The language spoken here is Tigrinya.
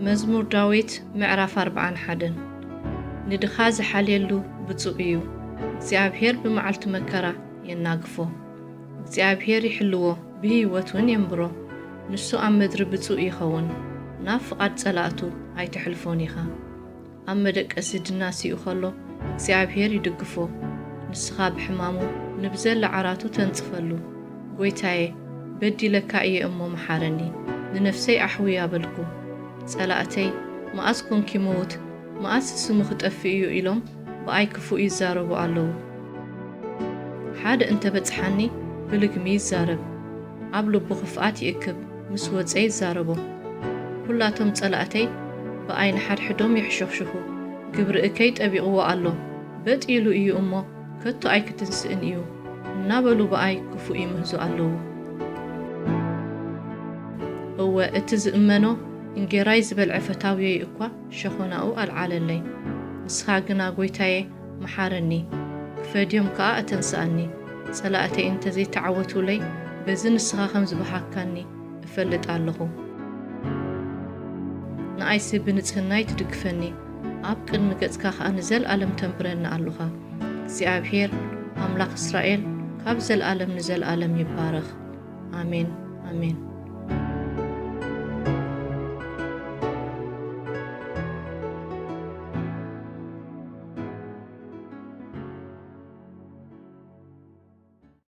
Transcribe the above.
መዝሙር ዳዊት ምዕራፍ ኣርብዓን ሓደን። ንድኻ ዝሓልየሉ ብፁዕ እዩ። እግዚኣብሔር ብመዓልቲ መከራ የናግፎ። እግዚኣብሔር ይሕልዎ፣ ብህይወት እውን የንብሮ። ንሱ ኣብ ምድሪ ብፁዕ ይኸውን፣ ናብ ፍቓድ ጸላእቱ ኣይተሕልፎን ኢኻ። ኣብ መደቀሲ ድናሲኡ ኸሎ እግዚኣብሔር ይድግፎ። ንስኻ ብሕማሙ ንብዘላ ዓራቱ ተንጽፈሉ። ጐይታየ፣ በዲለካ እየ እሞ መሓረኒ፣ ንነፍሰይ ኣሕውያ በልኩ። ጸላእተይ፣ መኣስ ኮንኪ ምዉት? መኣስ ስሙ ክጠፍእ እዩ? ኢሎም ብኣይ ክፉእ ይዛረቡ ኣለዉ። ሓደ እንተ በጽሓኒ ብልግሚ ይዛረብ፣ ኣብ ልቡ ክፍኣት ይእክብ፣ ምስ ወጸ ይዛረቦ። ኩላቶም ጸላእተይ ብኣይ ንሓድሕዶም የሕሸኽሽኹ፣ ግብሪ እከይ ጠቢቕዎ ኣሎ፣ በጥ ኢሉ እዩ እሞ ከቶ ኣይክትንስእን እዩ እናበሉ ብኣይ ክፉእ ይምህዙ ኣለዉ። እወ፣ እቲ ዝእመኖ እንጌራይ ዝበልዐ ፈታውየይ እኳ ሸኾናኡ ኣልዓለለይ። ንስኻ ግና ጐይታየ፣ መሓረኒ፣ ክፈድዮም ከኣ ኣተንስኣኒ። ጸላእተይ እንተ ዘይተዓወቱለይ፣ በዚ ንስኻ ከም ዝበሃግካኒ እፈልጥ ኣለኹ። ንኣይሲ ብንጽህናይ ትድግፈኒ፣ ኣብ ቅድሚ ገጽካ ከኣ ንዘለኣለም ተንብረኒ ኣሉኻ። እግዚኣብሔር ኣምላኽ እስራኤል ካብ ዘለኣለም ንዘለኣለም ይባረኽ። ኣሜን፣ ኣሜን።